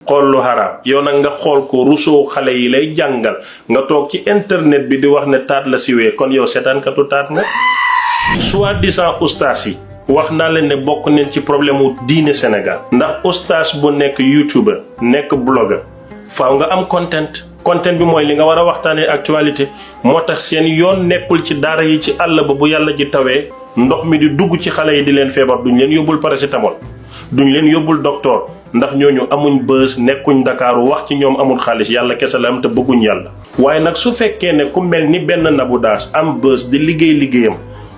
xool lu haram yow nag nga xool ko rusoo xale yi lay jàngal nga toog ci internet bi di wax ne taat la siwee kon yow seetaankatu taat nga. soi-disant ustaas yi wax naa leen ne bokk nañ ci problème wu diine Sénégal ndax ustaas bu nekk youtuber nekk blogger faaw nga am content bi mooy li nga war a waxtaanee actualité moo tax seen yoon nekkul ci daara yi ci àll ba bu yàlla ji tawee ndox mi di dugg ci xale yi di leen feebar duñ leen yóbbul paracétamol duñ leen yóbbul docteur ndax ñooñu amuñ bës nekkuñ Ndakaaru wax ci ñoom amul xaalis yàlla kese la am te bëgguñ yàlla. waaye nag su fekkee ne ku mel ni benn Nabou Dash am bës di liggéeyam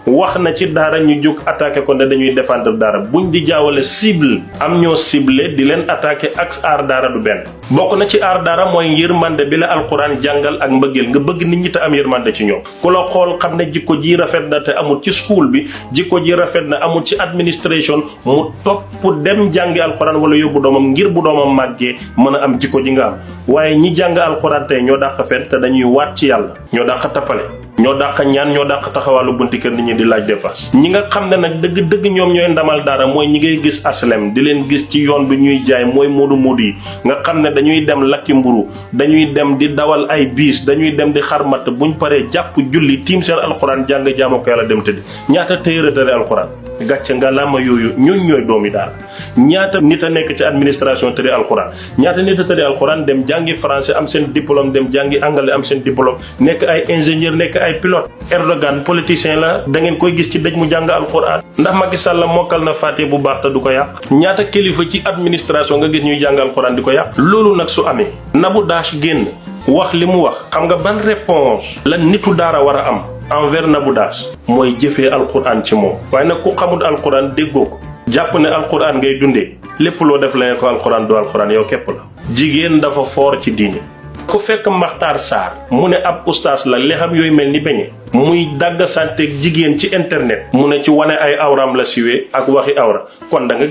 wax na ci daara ñu jóg attaqué ko ne dañuy défendre daara buñ di jaawale cible am ñoo ciblé di leen attaqué ak aar daara du benn. bokk na ci aar daara mooy yërmande bi la alquran jàngal ak mbëggeel nga bëgg nit ñi te am yërmande ci ñoom ku la xool xam ne jikko ji rafet na te amul ci school bi jikko ji rafet na amul ci administration mu topp dem jàngi alquran wala yóbbu doomam ngir bu doomam màggee mën a am jikko ji nga am waaye ñi jàng alquran tey ñoo dàq fen te dañuy waat ci yàlla ñoo dàq tappale ñoo dàq ñaan ñoo dàq taxawaalu bunti kër nit ñi di laaj dépasse ñi nga xam ne nag dëgg ñoom ñooy ndamal dara mooy ñi ngay gis aslem di leen gis ci yoon bi ñuy jaay mooy moodu yi nga xam ne dañuy dem lakki mburu dañuy dem di dawal ay biis dañuy dem di xarmat buñ paree jàpp julli tiim seen alxuraan jàng jaamu ko yàlla dem tëddi ñaata téeratale alxuraan gàcce nga làmma yooyu ñooñ ñooy doomi daara ñaata nit a nekk ci administration tëri alxuraan ñaata nit a tëri alxuraan dem jàngi français am seen diplôme dem jàngi anglais am seen diplôme nekk ay ingénieur nekk ay pilote Erdogan politicien la da ngeen koy gis ci dëj mu jàng alxuraan ndax Macky Sall mokkal na fàtte bu baax te du ko yàq ñaata kilifa ci administration nga gis ñuy jàng alxuraan di ko yàq loolu nag su amee Nabou Dash génn wax li mu wax xam nga ban réponse la nitu daara war a am envers Nabou Dash mooy jëfee alquran ci moom waaye nag ku xamul alquran déggoo ko jàpp ne alquran ngay dundee lépp loo def la ko alquran du alquran yow képp la jigéen dafa foor ci diine ku fekk Makhtar Sarr mu ne ab ustaas la li xam yooyu mel ni beñe muy dagg santeeg jigéen ci internet mu ne ci wane ay awram la siwee ak waxi awra kon da nga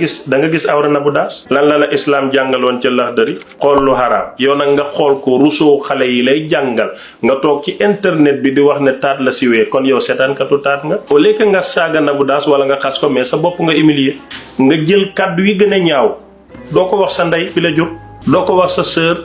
gis awra Nabou Dash lan la islam jàngaloon ca Laxdari xool lu haram yow nag nga xool ko rusoo xale yi lay jàngal nga toog ci internet bi di wax ne taat la siwee kon yow seetaankatu taat nga au lieu que nga saaga Nabou Dash wala nga xas ko mais sa bopp nga humilier nga jël kàddu yi gën a ñaaw doo ko wax sa ndey bi la jur doo ko wax sa sœur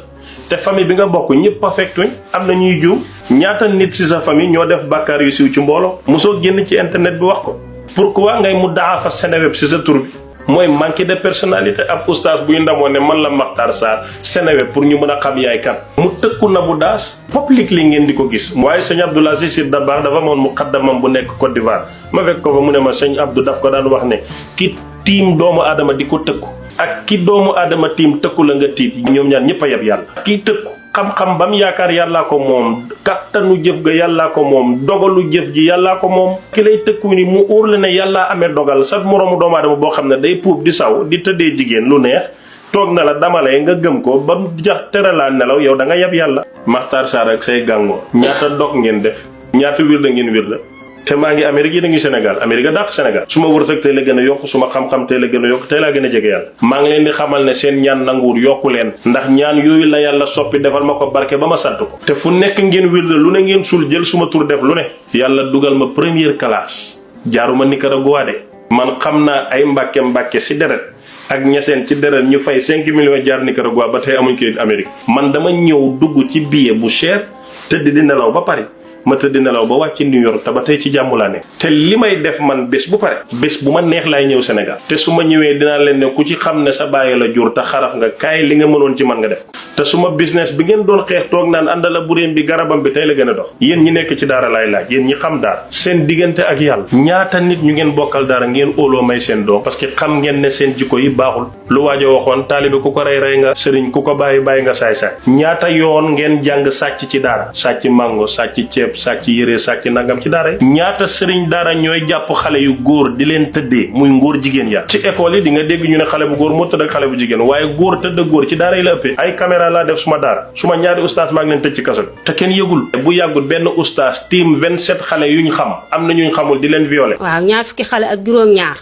te famille bi nga bokk ñëpp perfectuñ am na ñuy juum ñaata nit ci sa famille ñoo def bàkkaar yu siiw ci mbooloo mosoo génn ci internet bi wax ko pourquoi ngay mu daafa Seneweb ci sa tur bi mooy manque de personnalité ab oustaz buy ndamoo ne man la Makhtar Sarr Seneweb pour ñu mën a xam yaay kan mu tëkku Nabou Dash public li ngeen di ko gis waaye sëñ Abdoul Aziz Sy Dabakh dafa moon mu xaddamam bu nekk Côte d'Ivoire ma fekk ko fa mu ne ma sëñ Abdou daf ko daan wax ne ki tiim doomu aadama di ko tëkku ak ki doomu aadama tiim tëkku la nga tiit ñoom ñaar ñëpp a yab yàlla kii tëkku xam-xam bam yaakaar yàllaa ko moom kattanu jëf ga yàllaa ko moom dogalu jëf ji yàllaa ko moom ki lay tëkku ni mu óor la ne yàllaa amee dogal sa moroomu doomu aadama boo xam ne day puub di saw di tëddee jigéen lu neex toog na la damalee nga gëm ko ba mu jax tere laa nelaw yow da nga yab yàlla Makhtar Sarr ak say gàngoo ñaata dog ngeen def ñaata wir da ngeen wir la te maa ngi Amérique yéen a ngi Sénégal Amérique a dàq Sénégal su ma wërsëg tey la gën a yokk su ma xam-xam tey la gën a yokk tey laa gën a jege yàlla maa ngi leen di xamal ne seen ñaan nanguwul yokku leen ndax ñaan yooyu la yàlla soppi defal ma ko barke ba ma sant ko te fu nekk ngeen wirde lu ne ngeen sul jël suma tur def lu ne yàlla dugal ma première classe jaaruma Nicaragua de man xam naa ay mbàkke si deret ak ñeseen ci deret ñu fay 5 millions jaar Nicaragua ba tey amuñ kayit Amérique man dama ñëw dugg ci billet bu cher tëdd di nelaw ba Paris ma tëdd nelaw ba wàcc New York te ba tey ci jàmm laa nekk te li may def man bés bu pare bés bu ma neex laay ñëw Sénégal te su ma ñëwee dinaa leen ne ku ci xam ne sa bàyyi la jur te xaraf nga kaay li nga mënoon ci man nga def ko te suma business bi ngeen doon xeex toog naan àndala buréem bi garabam bi tey la gën a dox yéen ñi nekk ci daara laay laaj yéen ñi xam daara seen diggante ak yàlla ñaata nit ñu ngeen bokkal daara ngeen óoloo may seen doom parce que xam ngeen ne seen jikko yi baaxul lu waajo waxoon taalibe ku ko rey nga sëriñ ku ko bàyyi nga saay-saay ñaata yoon ngeen jàng sàcc ci daara sàcc mango sàcc ceeb sàcc yére sàcc nangam ci daara yi ñaata sëriñ daara ñooy jàpp xale yu góor di leen tëddee muy ngóor jigéen ya ci école yi di nga dégg ñu ne xale bu góor moo tëdd ak xale bu jigéen waaye góor tëdd góor ci daara yi la ëppee ay caméra laa def suma daara suma ñaari ustaas maa ngi leen tëj ci kaso te kenn yëgul bu yàggul benn ustaas tiim 27 xale yuñ xam am na ñuñ xamul di leen violer waaw ñaar fukki xale ak juróom-ñaar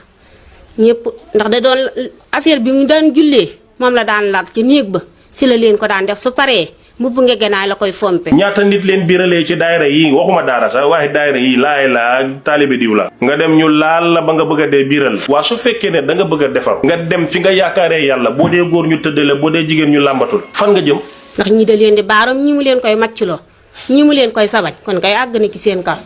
ñëpp ndax da doon affaire bi mu daan jullee moom la daan lal ci néeg ba si la leen ko daan def su paree mbubb ngegenaay la koy fompe. ñaata nit leen biralee ci daayira yi waxuma daara sax waaye daayira yi laay laa taalibe diw la nga dem ñu laal la ba nga bëgg a dee biral waa su fekkee ne da nga bëgg a defar nga dem fi nga yaakaaree yàlla boo dee góor ñu tëddale boo dee jigéen ñu làmbatul fan nga jëm. ndax ñi da leen di baaram ñi mu leen koy màccloo ñi mu leen koy sabañ kon kay àgg na ci seen kaw.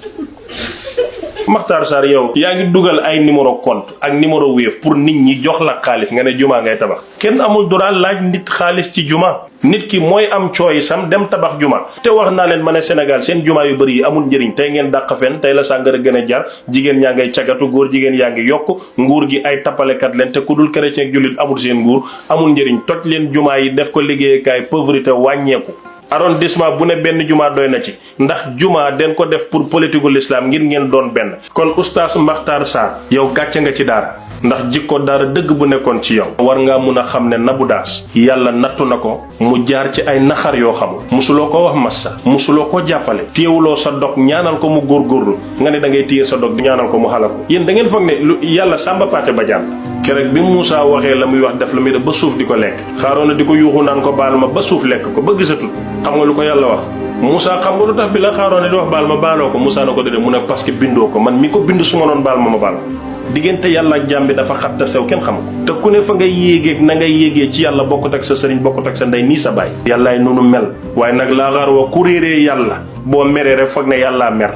Makhtar Sarr yow yaa ngi dugal ay numéro compte ak numéro Wave pour nit ñi jox la xaalis nga ne juma ngay tabax kenn amul droit laaj nit xaalis ci juma nit ki mooy am cooy sam dem tabax juma te wax naa leen ma ne Sénégal seen juma yu bëri yi amul njëriñ tey ngeen dàq fen tey la sàngara gën a jar jigéen ñaa ngay cagatu góor jigéen yaa ngi yokk nguur gi ay tappalekat leen te ku dul chrétien ak jullit amul seen nguur amul njëriñ toj leen juma yi def ko liggéeykaay pauvreté wàññeeku arrondissement bu ne benn juma doy na ci ndax juma den ko def pour politique l'islam ngir ngeen doon benn kon oustaz Makhtar Sarr yow gàcce nga ci daara ndax jikko daara dëgg bu nekkoon ci yow war ngaa mun a xam ne Nabou Dash yàlla nattu na ko mu jaar ci ay naxar yoo xamul musuloo ko wax massa musuloo ko jàppale téewuloo sa dog ñaanal ko mu góorgóorlu nga ne da ngay téye sa dog di ñaanal ko mu xala ko yéen da ngeen foog ne lu yàlla Samba Paate Badiane keroog bi Moussa waxee la muy wax def la muy def ba suuf di ko lekk Xaaroona di ko yuuxu naan ko baal ma ba suuf lekk ko ba gisatul xam nga lu ko yàlla wax Moussa xam nga lu tax bi la Xaaroona di wax baal ma baaloo ko Moussa na ko déedéet mu ne parce que bindoo ko man mi ko bind su ma noon baal ma baal diggante yàlla ak jaam bi dafa xat te sew kenn xam ko te ku ne fa ngay yéegeeg na ngay yéegee ci yàlla bokkut ak sa sëriñ bokkut ak sa ndey nii sa baay yàllaay noonu mel waaye nag laa xaar wa ku réeree yàlla boo meree rek foog ne yàllaa mer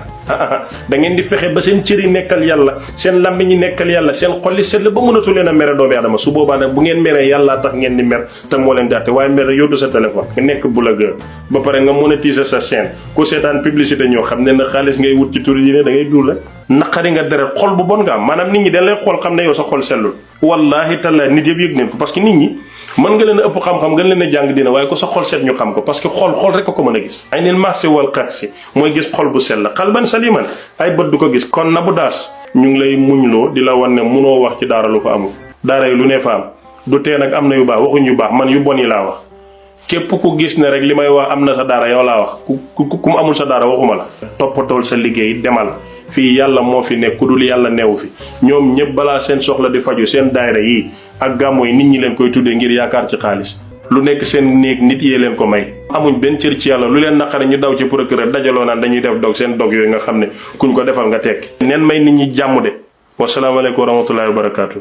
da ngeen di fexe ba seen cëri nekkal yàlla seen lambi ñi nekkal yàlla seen xolli seetlu ba mënatu leen a mere doomi adama su boobaa nag bu ngeen meree yàllaa tax ngeen di mer te moo leen daate waaye mere yóbbu sa téléphone nga nekk blogueur ba pare nga monétiser sa chaîne ku seetaan publicité ñoo xam ne na xaalis ngay wut ci turi yi ne da ngay duul la naqari nga deret xol bu bon nga am maanaam nit ñi dañ lay xool xam ne yow sa xol sellul wallahi taala nit yëpp yëg neen ko parce que nit ñi mën nga leen a ëpp xam-xam nga leen a jàng dina waaye ko sa xol set ñu xam ko parce que xol rek ko mën a gis ay nil marché wal xarsi mooy gis xol bu sell xalban saliman ay bët du ko gis kon Nabou Dash ñu ngi lay muñloo di la wan ne munoo wax ci daara lu fa amul daara yi lu ne fa am du tee nag am na yu baax waxuñ yu baax man yu bon yi laa wax képp ku gis ne rek li may wax am na sa daara yow laa wax ku mu amul sa daara waxuma la toppatool sa liggéey demal fii yàlla moo fi nekk ku dul yàlla neewu fi ñoom ñëpp balaa seen soxla di faju seen daayira yi ak gàmmo yi nit ñi leen koy tuddee ngir yaakaar ci xaalis lu nekk seen néeg nit yee leen ko may amuñ benn cër ci yàlla lu leen naqare ñu daw ci procureur dajaloo naan dañuy def dog seen dog yooyu nga xam ne kuñ ko defal nga tekki neen may nit ñi jàmm de wasalaamaaleykum wa rahmatullahi wa barakaatu.